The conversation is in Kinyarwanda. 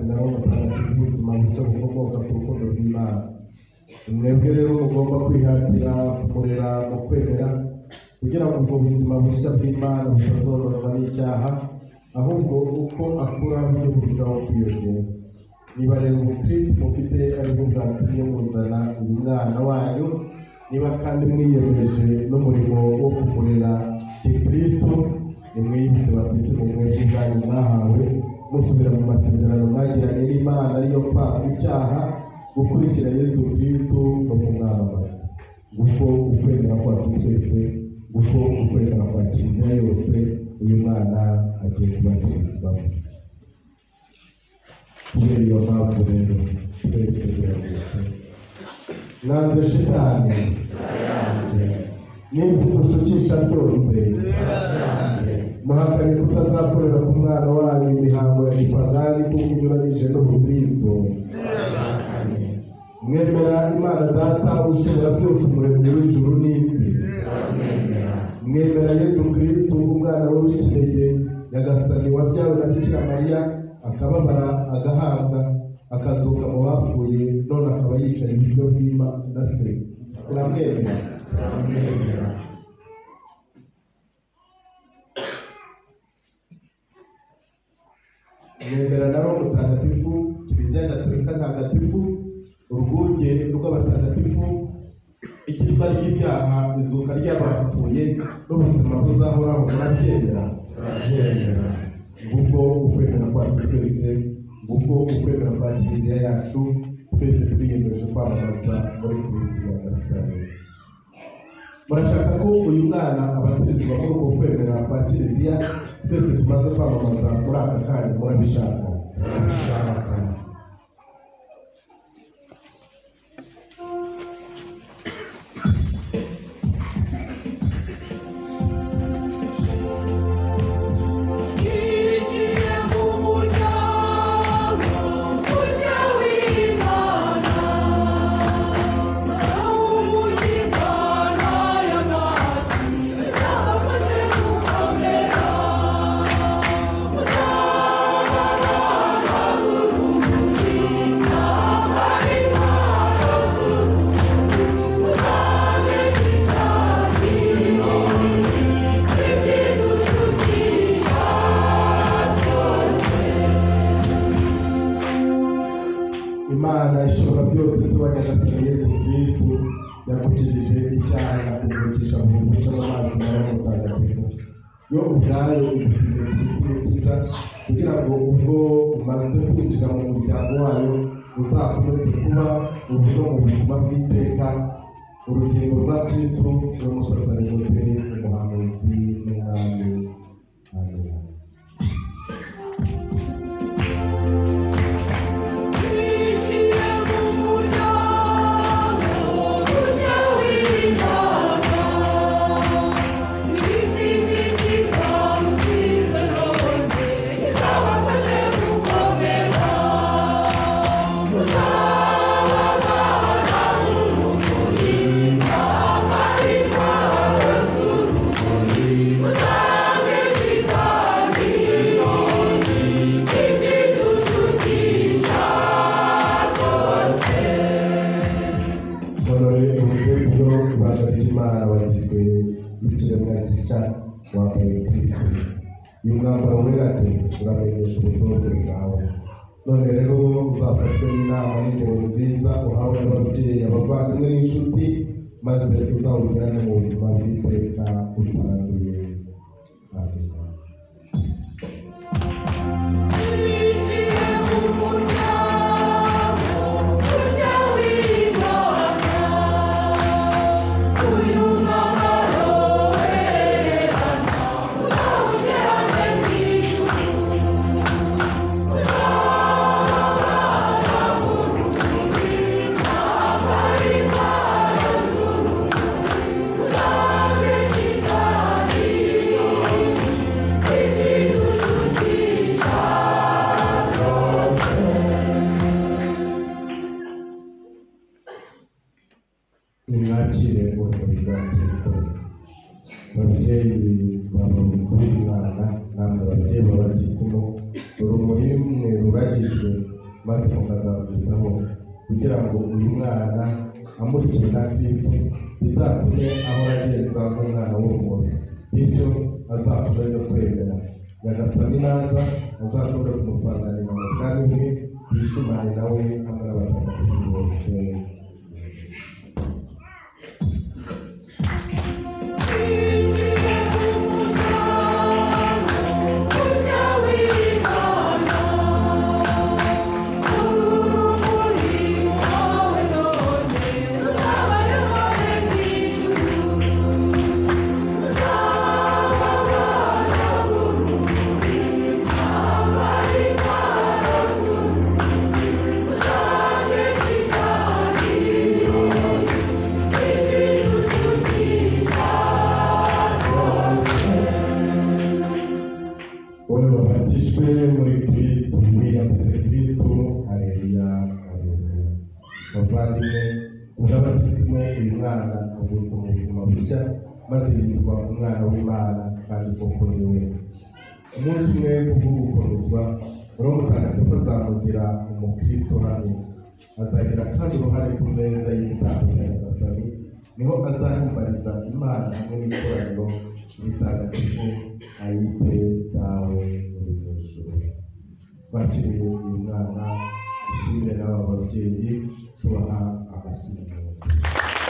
mazi na Roho Mutagatifu ubuzima bushya bukomoka ku rukundo rw'Imana. Mwebwe rero mugomba kwihatira kumurera mu kwemera, kugira ngo ubwo buzima bushya bw'Imana butazononwa n'icyaha, ahubwo uko akura bujye burushaho kwiyongera. Niba rero ubukristo mufite aribwo bwatumye muzana uyu mwana wanyu, niba kandi mwiyemeje n'umurimo wo kumurera gikristo, nimwiyibutse batisimu mwebwe ubwanyu mwahawe, musubira mu masezerano mwagiranye n'Imana ariyo kwanga icyaha, gukurikira Yesu Kristo no kumwamamaza. Nguko ukwemera kwacu twese, nguko ukwemera kwa Kiliziya yose, uyu mwana agiye kubatirizwamo. Kubera iyo mpamvu rero twese duhagurutse, mwanze shitani n'ibyo dushukisha byose, muhakanye kutazakorera ku mwana wanyu imihango ya gipagani kuko inyuranyije n'ubukristo. Mwemera Imana Data ushobora byose, umuremyi w'ijuru n'isi. Mwemera Yesu Kristo umwana we w'ikinege, Nyagasani wabyawe na Bikira Mariya, akababara, agahambwa, akazuka mu bapfuye, none akaba yicaye iburyo bw'Imana Se. Uramwemera? Mwemera na Roho Mutagatifu, Kiliziya Gatolika Ntagatifu, urwunge rw'abatagatifu, ikizwa ry'ibyaha, izuka ry'abapfuye n'ubuzima buzahoraho. Murabyemera? Nguko ukwemera kwacu twese, nguko ukwemera kwa Kiliziya yacu, twese twiyemeje kwamamaza muri Kristo Nyagasani. Murashaka ko uyu mwana abatirizwa muri uko kwemera kwa Kiliziya twese tumaze kwamamaza muri aka kanya? Murabishaka? Imana ishobora byose se wa Nyagasani Yesu Kristo yakukijije icyaha ikakuvukisha mu bubasha bw'amazi na Roho Mutagatifu. Yo ubwayo igusize Kristo Umukiza, kugira ngo ubwo umaze kwinjira mu muryango wayo uzakomeze kuba uburyo mu buzima bw'iteka, urugingo rwa Kristo n'umusasaridoti, umuhanuzi n'umwami. Amen. Wambaye Kristo. Uyu mwambaro wera de uramenyesha ubutorwe bwawe. None rero uzafashwe n'inama n'ingero nziza uhawe n'ababyeyi, abavandimwe n'inshuti, maze uzawugirane mu buzima bw'iteka utanduye. Amen. Nimwakire urumuri rwa Kristo. Babyeyi b'umwana namwe babyeyi b'abatisimu, urumuri mwe ruragijwe maze mukazamwitaho kugira ngo uyu mwana amurikiwe na Kristo bizatume ahora agenza nk'umwana w'urumuri, bityo azakomeze kwemera. Nyagasani naza azashobore kumusanganira mu bwami bwe, yishimane nawe hamwe n'abatagatifu bose. Wowe wabatijwe muri Kristo, wiyambitse Kristo. Aleluya, aleluya. Bavandimwe, ubw'abatisimu uyu mwana avutse mu buzima bushya, maze yitwa umwana w'Imana, kandi koko ni we. Umunsi umwe kubwo gukomezwa, Roho Mutagatifu azamugira umukristo uhamye. Azagira kandi uruhare ku meza y'igitambo cya Nyagasani, niho azahimbariza Imana hamwe n'ikoraniro ritagatifu, ayite Dawe uri mu ijuru. Twakiriye uyu mwana, dushimire n'aba babyeyi, tubaha amashyi menshi.